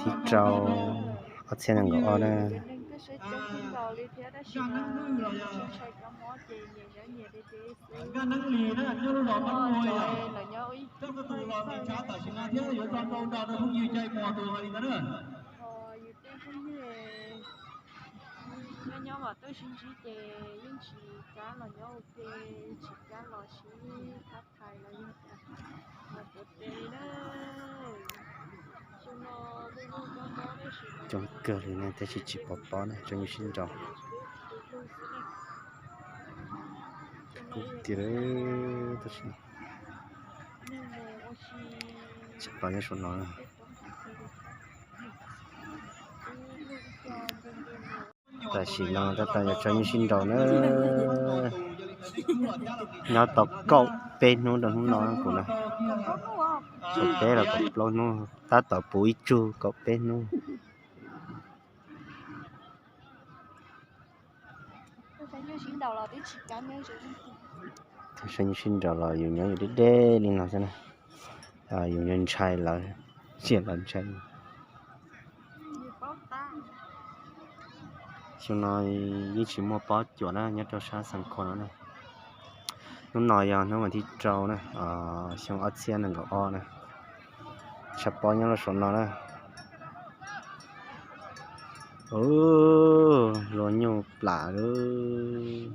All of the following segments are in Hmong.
Thib rau ob txhiab nees nkaum ob na. Nyob nyob mas tuaj sib ntsib ces yeej tsis kam los nyob ua ke, tsis kam los sib tham thaiv los yog tias los tuav tes li na. Coob kawg li na, tab sis tsis pom pob na, tsob nyuj sib nraus. Kub tiag, tab sis tsis pom nyob saum no. Tam sim no tab tom yuav tsob nyuj sib nraus na. Nyob tau kaum peb hnub rau hnub no kuv na. Kaum peb los kaum plaub hnub, tab tom puv ib tsug kaum peb hnub. Tsob nyuj sib nraus los yus nyob yus deb deb li no xwb na. Yus nyob ntshai lawv, tsiaj los ntshai. Xyoo no yeej tsis muaj pob cuam na nyob rau sab Xeev Khuam no na. Hnub no yog hnub vas thib rau na, xyoo ob txhiab nees nkaum ob na. Tshav pob nyob rau saum no na. Ua luaj nyuj plam lawm.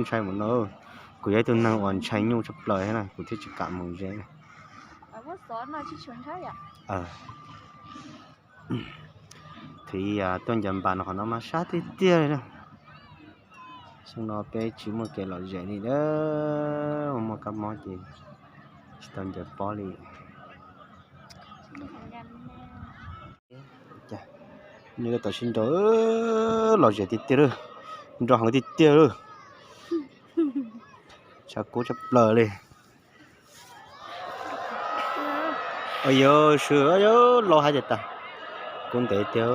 Ntshai mus no, kuv yog ib tug neeg uas ntshai nyuj tshaj plaws thiab na, kuv thiaj tsis kam mus ze. Thaum tuaj ncav npas no qhov no mas sab tiag tiag li na. Xyoo no peb tsis muaj kev lom zem li, muaj kab mob ces tsis tau ncaws pob li. Nyob tab tom sib nraus, lom zem tiag tiag lawm, nrov heev tiag tiag lawm. Tshav kub tshaj plaws li. Au yog, sw, au yog, laus hais tias tas, kub ntev tiag.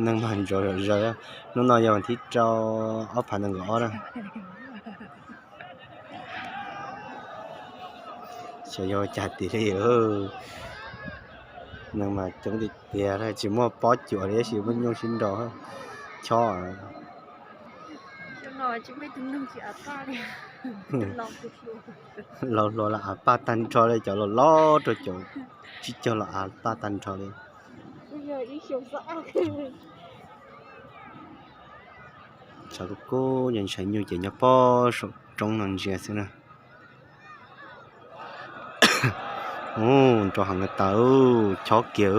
Neeg mas nrov zom zaws, hnub no yog vas thib rau ob phav nees nkaum ob na. Xyov yog cas tiag li, neeg mas coob tiag tiag, tsis muaj pob cuam li tab sis muaj nyuj sib nraus chob. Laus hluas los av paj tag nrho li, cov laus laus rau caum tsib caug los av paj tag nrho li. Tshav kub kub, yog ntshai nyuj ces nyob pob saum roob no ntsia xwb na. Ub, nrov heev tas, chob kiag.